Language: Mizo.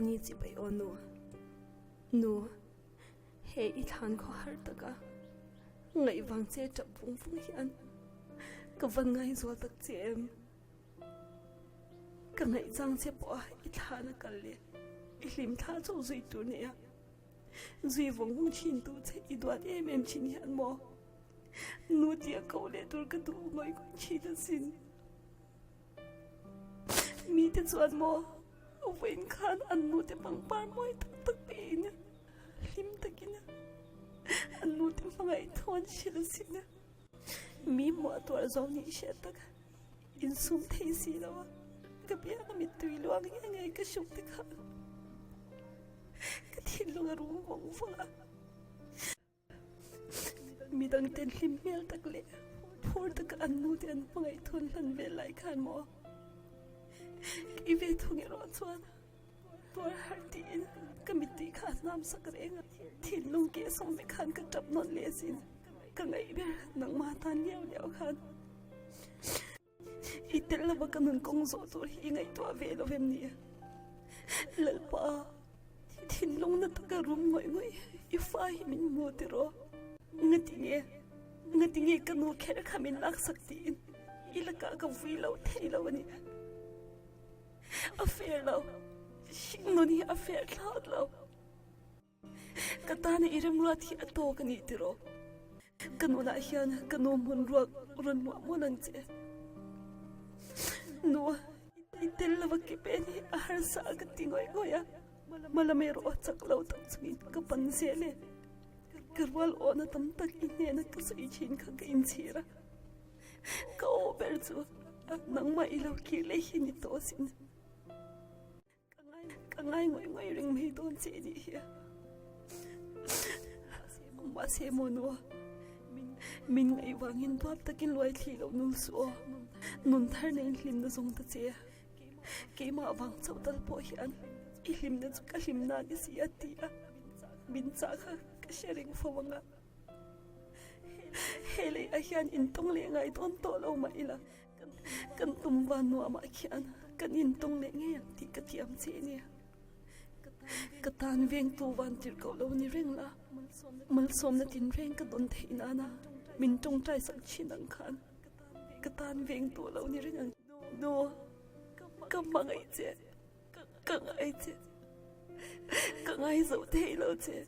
ni chibai aw nu. Nu, he i thlan khaw har taka ngaih vang che tap vung vung hian ka van ngaihzual tak che em? Ka ngaihchang che pawh a i thlan a kal leh i hlim thla chauh zui tur nia zui vawng vawng thin tu che i duat em em thin hian maw nu tia koh leh tur ka duh ngawih ngawih thin asin. Mite chuan maw vawiin khan an nute pangpar mawi tak tak pein hlim takin an nute hmangaih thu an hrilh asin a. Mi hmuah tuar zawng nih hriat tak insum thei si lo a, ka biak a mittui luang nge nge ka hruk te khan ka thinlung a rum vawng vawng a. Midang ten hlim hmel tak leh phur taka an nu te an hmangaih thun hlan vel lai khan maw kei ve thung erawh chuan tuar har tiin ka mittui kha a hnam sak reng a, thinlung keh sawm vek khan ka tap nawn leh asin, ka ngaih ber nangmah tan liau liau khan. I tel lova ka nun kawng zawh tur hi i ngaihtuah ve lo em ni? Lalpa, thinlung na taka rum ngawih ngawih i fa hi min hmu tiraw? Ngati nge, ngati nge ka nu kher kha min laksak tiin i lakah ka vui lo thei lo a ni. A fair lo, hringnun hi a fair thlawt lo. Ka tana i remruat hi a tawk a nih tiraw? Ka nunah hian ka nu hmun ruak rawn luah mawn ang che. Nu, i tel lova ke pen hi a harsa a ka ti ngawih ngawih a, hmalam erawh a chak lo tak chungin ka pan zel e. Ka rual awhna tam tak i hnena ka sawi thin kha ka inchhir a, ka aw ber chu nangmah i lo kir leh hi ni tawh asin. Ka ngai ngawih ngawih reng mai dawn che nih hi. Mahse maw nu, min ngaih vangin duap takin luai thli lo nul suh aw. Nun thar nei hlimna zawng ta che. Keimah vang chauh tal pawh hian i hlimna chu ka hlim nan i si a ti a, min chah kha ka hre reng fo ang a. He leiah hian intawng leh ngai dawn tawh lo mah ila. Kan tum van nuamah khian kan intawng leh ngei ang tih ka thiam che nia. Ka tan vengtu van tirh koh lo ni reng la, malsawmna tinreng ka dawn theih nana min tawngtai sak thin ang khan ka tan vengtu lo ni reng ang. Nu, ka hmangaih che, ka ngai che, ka ngai zo thei lo che.